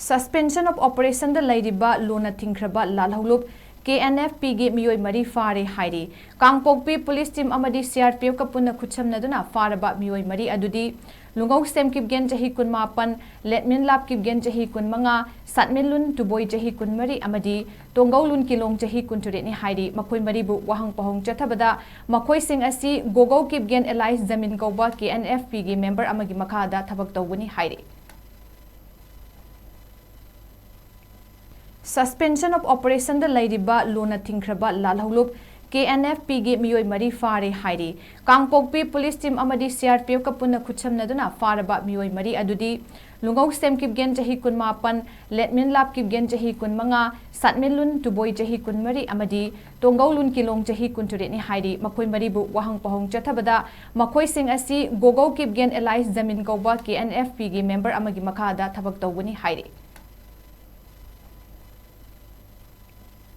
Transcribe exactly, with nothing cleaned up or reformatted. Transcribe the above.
Suspension of Operationꯗ ꯂꯩꯔꯤꯕ ꯂꯨꯅ ꯊꯤꯡꯈ꯭ꯔꯕ ꯂꯥꯜꯍꯧꯂꯨꯞ KNFPꯒꯤ ꯃꯤꯑꯣꯏ ꯃꯔꯤ ꯐꯥꯔꯦ ꯍꯥꯏꯔꯤ꯫ ꯀꯥꯡꯄꯣꯛꯄꯤ police team ꯑꯃꯗꯤ CRPFꯀ ꯄꯨꯟꯅ ꯈꯨꯠꯁꯝꯅꯗꯨꯅ ꯐꯥꯔꯕ ꯃꯤꯑꯣꯏ ꯃꯔꯤ ꯑꯗꯨꯗꯤ ꯂꯨꯉꯧꯁꯦꯝ ꯀꯤꯞꯒꯦꯟ ꯆꯍꯤ ꯀꯨꯟꯃꯥꯄꯟ, ꯂꯦꯠꯃꯤꯟꯂꯥꯞ ꯀꯤꯞꯒꯦꯟ ꯆꯍꯤ ꯀꯨꯟꯃꯉꯥ, ꯁꯥꯠꯃꯤꯟꯂꯨꯟ ꯇꯨꯕꯣꯏ ꯆꯍꯤ ꯀꯨꯟꯃꯔꯤ ꯑꯃꯗꯤ ꯇꯣꯡꯒꯧꯂꯨꯟ ꯀꯤꯂꯣꯡ ꯆꯍꯤ ꯀꯨꯟꯇꯔꯦꯠꯅꯤ ꯍꯥꯏꯔꯤ꯫ ꯃꯈꯣꯏ ꯃꯔꯤꯕꯨ ꯋꯥꯍꯪ ꯄꯥꯎꯍꯪ ꯆꯠꯊꯕꯗ ꯃꯈꯣꯏꯁꯤꯡ ꯑꯁꯤ ꯒꯣꯒꯧ ꯀꯤꯞꯒꯦꯟ alias ꯖꯃꯤꯟ ꯀꯧꯕ KNFPꯒꯤ member ꯑꯃꯒꯤ ꯃꯈꯥꯗ ꯊꯕꯛ ꯇꯧꯕꯅꯤ ꯍꯥꯏꯔꯤ꯫ Suspension of Operationꯗ ꯂꯩꯔꯤꯕ ꯂꯨꯅ ꯊꯤꯡꯈ꯭ꯔꯕ ꯂꯥꯜꯍꯧꯂꯨꯞ KNFPꯒꯤ ꯃꯤꯑꯣꯏ ꯃꯔꯤ ꯐꯥꯔꯦ ꯍꯥꯏꯔꯤ꯫ ꯀꯥꯡꯄꯣꯛꯄꯤ police team ꯑꯃꯗꯤ CRPFꯀ ꯄꯨꯟꯅ ꯈꯨꯠꯁꯝꯅꯗꯨꯅ ꯐꯥꯔꯕ ꯃꯤꯑꯣꯏ ꯃꯔꯤ ꯑꯗꯨꯗꯤ ꯂꯨꯉꯧꯁꯦꯝ ꯀꯤꯞꯒꯦꯟ ꯆꯍꯤ ꯀꯨꯟꯃꯥꯄꯟ, ꯂꯦꯠꯃꯤꯟꯂꯥꯞ ꯀꯤꯞꯒꯦꯟ ꯆꯍꯤ ꯀꯨꯟꯃꯉꯥ, ꯁꯥꯠꯃꯤꯟꯂꯨꯟ ꯇꯨꯕꯣꯏ ꯆꯍꯤ ꯀꯨꯟꯃꯔꯤ ꯑꯃꯗꯤ ꯇꯣꯡꯒꯧꯂꯨꯟ ꯀꯤꯂꯣꯡ ꯆꯍꯤ ꯀꯨꯟꯇꯔꯦꯠꯅꯤ ꯍꯥꯏꯔꯤ꯫ ꯃꯈꯣꯏ ꯃꯔꯤꯕꯨ ꯋꯥꯍꯪ ꯄꯥꯎꯍꯪ ꯆꯠꯊꯕꯗ ꯃꯈꯣꯏꯁꯤꯡ ꯑꯁꯤ ꯒꯣꯒꯧ ꯀꯤꯞꯒꯦꯟ alias ꯖꯃꯤꯟ ꯀꯧꯕ KNFPꯒꯤ member ꯑꯃꯒꯤ ꯃꯈꯥꯗ ꯊꯕꯛ ꯇꯧꯕꯅꯤ ꯍꯥꯏꯔꯤ꯫